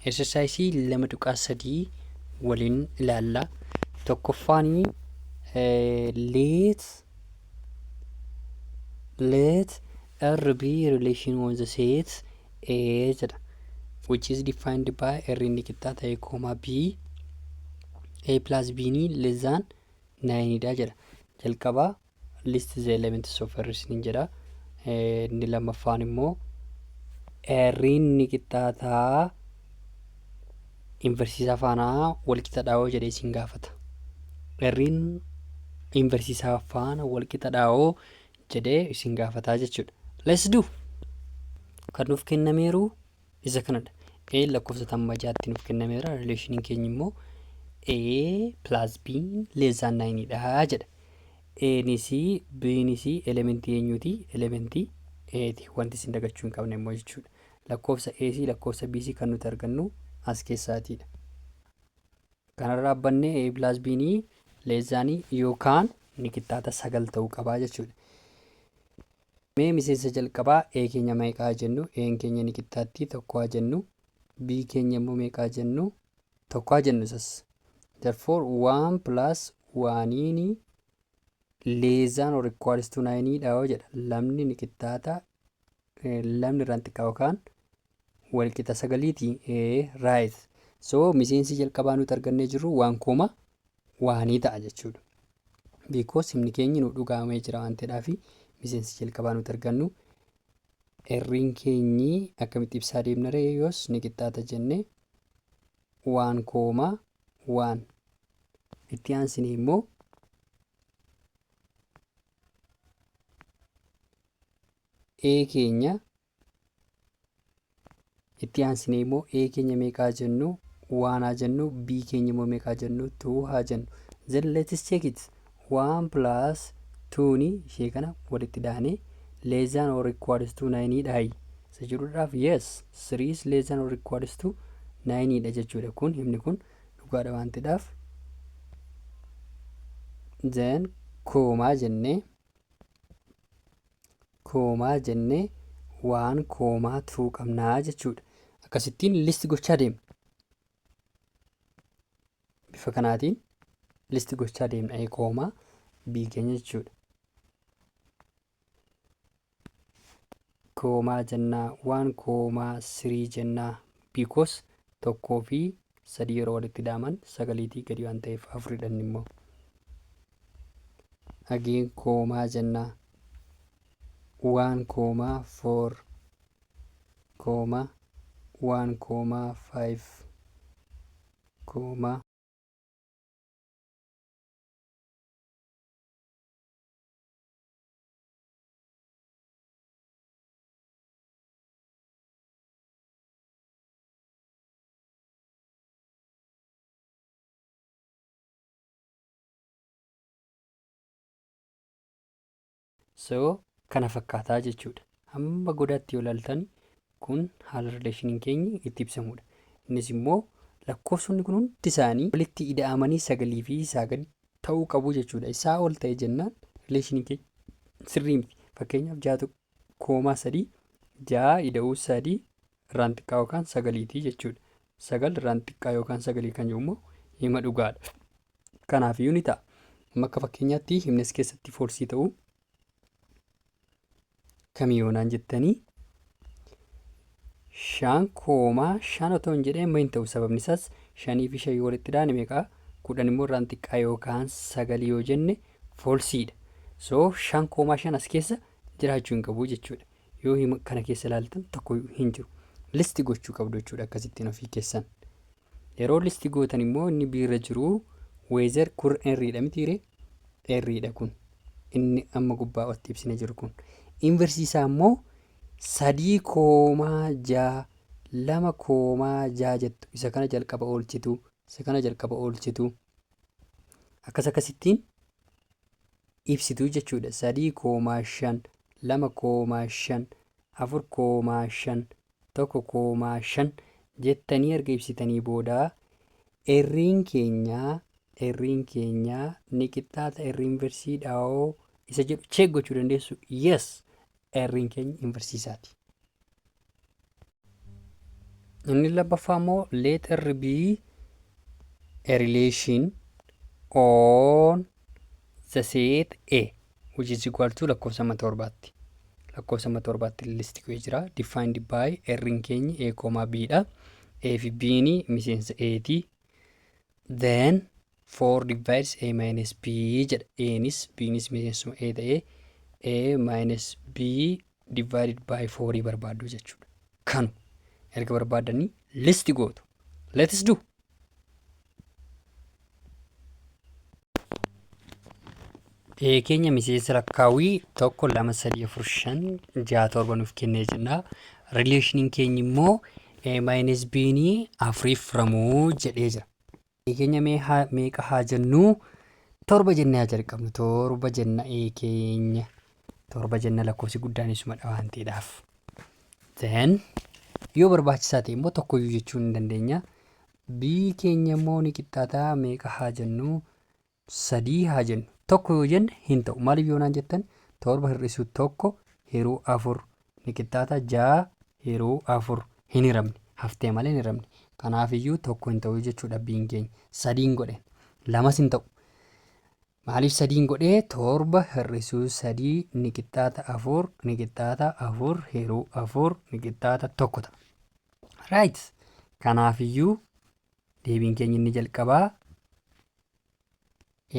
Exercise 2.3 waliin ilaalla. Tokkoffaan, let R be relation on the set A jedha, which is defined by R inni qixxaata A comma B, A plus B ni less than 9 dha jedha. Jalqaba list the elements of R isiniin jedha. Inni lammaffaan immoo R inni qixxaataa inversiisaa faana wal qixa dhaa'oo jedhee isin gaafata. R'n inversiisaa faana wal qixa dhaa'oo jedhee isin gaafataa jechuudha. Let's do. Kan nuuf kennameeru isa kanadha. A lakkoofsa tamma jaatti nuuf kennameera. Relationiin keenya immoo A plus B less than 9 dha jedha. A'nis B'nis elementii eenyuti? Elementii A'ti. Wanti isin dagachuu hin qabne immoo jechuudha. Lakkoofsa A fi lakkoofsa B kan nuti argannu as keessaatiidha. Kanarra dhaabbannee A plus B ni less than yookaan ni qixxaata 9 ta'uu qabaa jechuudha. Mee miseensa jalqabaa A keenya meeqaa jennu? A'n keenya ni qixxaatti 1 haa jennu. B keenya immoo meeqaa jennu? 1 haa jennu isas. Therefore 1 plus 1 less than or equals to 9 dha yoo jedha. Lamni ni qixxaata, lamni irraan xiqqaa yookaan walqixa sagaliiti. Right. So miseensi jalqabaa nuti argannee jirru 1 comma 1 ta'a jechuudha. Because himni keenya nu dhugaamee jira waan ta'eedhaaf, miseensi jalqabaa nuti argannu R'n keenyi akkamitti ibsaa deemna ree? Yoos ni qixxaata jenne 1 comma 1. Itti aansine immoo A keenya, itti aansine immoo A keenya meeqaa jennu? 1 haa jennu. B keenya immoo meeqaa jennu? 2 haa jennu. Then let's check it. 1 plus 2 ni ishee kana walitti daanee less than or equals to 9 dha isa jedhuudhaaf, yes, 3 is less than or equals to 9 dha jechuudha. Kun himni kun dhugaadha waan ta'eedhaaf, then comma jennee, comma jennee 1 comma 2 qabnaa jechuudha. Akkasittiin list gochaa deemna. Bifa kanaatiin list gochaa deemna A comma B keenya jechuudha. Comma jennaa, 1 comma 3 jennaa, because tokkoo fi sadii yeroo walitti daaman sagaliitii gadi waan ta'eef, afuridhan immoo. Again comma jennaa, 1 comma 4 comma 1 comma 5 comma. So kana fakkaataa jechuudha. Hamma godaatti yoo ilaaltan, kun haala relationiin keenya itti ibsamudha. Innis immoo lakkoofsonni kun hundi isaanii walitti ida'amanii sagalii fi isaa gadi ta'uu qabu jechuudha. Isaa ol ta'e jennaan relationiin keenya sirrii miti. Fakkeenyaaf 6 comma 3, 6 ida'uu 3 irraan xiqqaa yookaan sagaliitii jechuudha. 9 irraan xiqqaa yookaan sagalii kan jiru immoo hima dhugaadha. Kanaafiyyuu ni ta'a. Amma akka fakkeenyaatti himni as keessatti false ta'uu kamii yoonaan jettanii, 5 comma 5 otoo hin jedhee amma hin ta'u. Sababni isaas shanii fi shan yoo walitti daane meeqaa? 10 immoo irraan xiqqaa yookaan sagalii yoo jenne falsedha. So 5 comma 5 as keessa jiraachuu hin qabu jechuudha. Yoo hima kana keessa ilaaltan tokko hin jiru. List gochuu qabdu jechuudha akkasittiin ofii keessan. Yeroo list gootan immoo inni biirra jiru whether kun R'dha mitiire? R'dha kun. Inni amma gubbaa watti ibsine jiru kun. Inversii isaa immoo 3 comma 6, 2 comma 6 jettu. Isa kana jalqaba oolchitu. Isa kana jalqaba oolchitu. Akkas akkasittiin ibsitu jechuudha. 3 comma 5, 2 comma 5, 4 comma 5, 1 comma 5 jettanii erga ibsitanii booda R'n keenya ni qixxaata R inversiidhaoo isa jedhu check gochuu dandeessu. Yes, R'n keenya inversiisaati. Inni lammaffaa immoo, let R be a relation on the set A which is equal to lakkoofsa amma 7tti. Lakkoofsa amma 7tti list godhee jira. Defined by R'n keenya A comma B dha. A fi B'n miseensa A ti. Then 4 divides A minus B jedha. A'nis B'nis miseensuma A ta'ee A minus B divided by 4 barbaaddu jechuudha. Kanu erga barbaaddanii list gootu. Let us do. A keenya miseensa lakkaawwii 1, 2, 3, 4, 5, 6, 7 nuuf kennee jenna. Rileeshiniin keenya immoo A minus B ni afuriif hiramuu jedhee jira. A keenya meeqa haa jennu? 7 jennee haa jalqabnu. 7 jenna A keenya. 7 jenna, lakkoofsi guddaan isumadha waan ta'eedhaaf. Then yoo barbaachisaa ta'e immoo tokkoyyuu jechuu ni dandeenya. B keenya immoo ni qixxaataa meeqa haa jennu? 3 haa jennu. 1 yoo jenne hin ta'u. Maaliif yoo naan jettan, 7 hir'isuu 1 hiruu 4 ni qixxaata 6 hiruu 4, hin hiramne. Haftee malee hin hiramne. Kanaafiyyuu 1 hin ta'u jechuudha B'n keenya. 3n godhe. 2s hin ta'u. Maaliif 3n godhee? 7 hir'isuu 3 ni qixxaata 4 ni qixxaata 4 hiruu 4 ni qixxaata 1 ta'a. Right. Kanaafiyyuu deebiin keenya inni jalqabaa,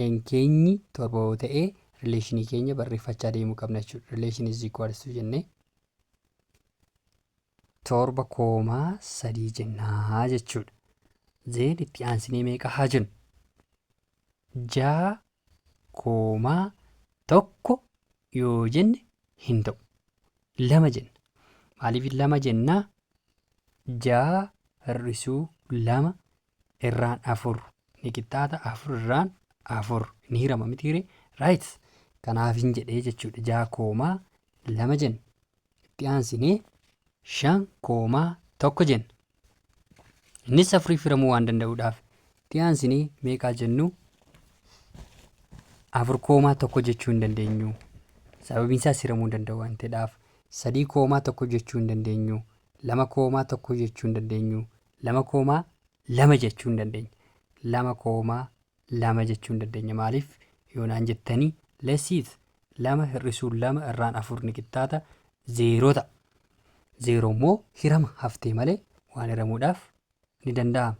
A'n keenyi 7 yoo ta'e, rileeshinii keenya barreeffachaa deemuu qabna jechuudha. Relation is equals to jennee 7 comma 3 jennaa jechuudha. Then itti aansinee meeqa haa jennu? 6 comma 1 yoo jenne hin ta'u. 2 jenna. Maaliif 2 jennaa? 6 hir'isuu 2 irraan 4 ni qixxaata 4 irraan 4, ni hirama mitiire? Right. Kanaaf hin jedhee jechuudha. 6 comma 2 jenna. Itti aansinee 5 comma 1 jenna. Innis afuriif hiramuu waan danda'uudhaaf. Itti aansinee meeqaa jennu? 4 comma 1 jechuu hin dandeenyu. Sababiin isaas hiramuu hin danda'u waan ta'eedhaaf. 3 comma 1 jechuu hin dandeenyu. 2 comma 1 jechuu hin dandeenyu. 2 comma 2 jechuu hin dandeenya. 2 comma 2 jechuu hin dandeenya. Maaliif yoo naan jettanii, lesiit 2 hir'isuu 2 irraan 4 ni qixxaata 0 ta'a. 0 immoo hirama haftee malee waan hiramuudhaaf ni danda'ama.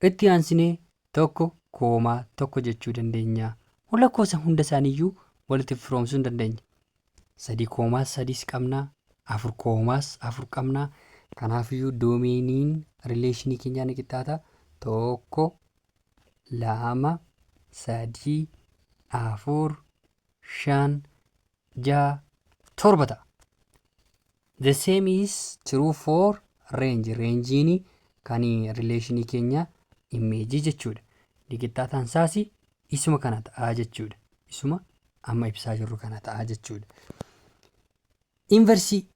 Itti aansinee 1 comma 1 jechuu dandeenya. Lakkoofsa hunda isaaniiyyuu walitti firoomsuu hin dandeenya. 3 comma 3s qabna, 4 commas 4 qabna. Kanaafiyyuu doomeeniin rileeshinii keenyaa ni qixxaata. 1, 2, 3, 4, 5, 6, 7 ta'a. The same is true for range. Reenjiin kan rileeshinii keenya imeejii jechuudha. Ni qixxaataan isaas isuma kana ta'a jechuudha. Isuma amma ibsaa jirru kana ta'a jechuudha. Inversii.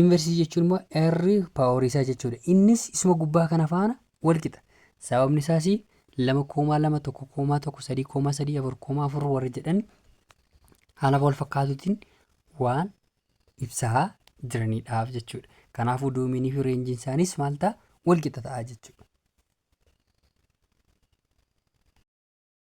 Inversii jechuun immoo R paaworii isaa jechuudha. Innis isuma gubbaa kana faana wal qixa. Sababni isaas 2 comma 2, 1 comma 1, 3 comma 3, 4 comma 4 warri jedhan haala wal fakkaatuutiin waan ibsaa jiraniidhaaf jechuudha. Kanaafuu doomeenii fi reenjiin isaaniis maal ta'a? Wal qixa ta'a jechuudha.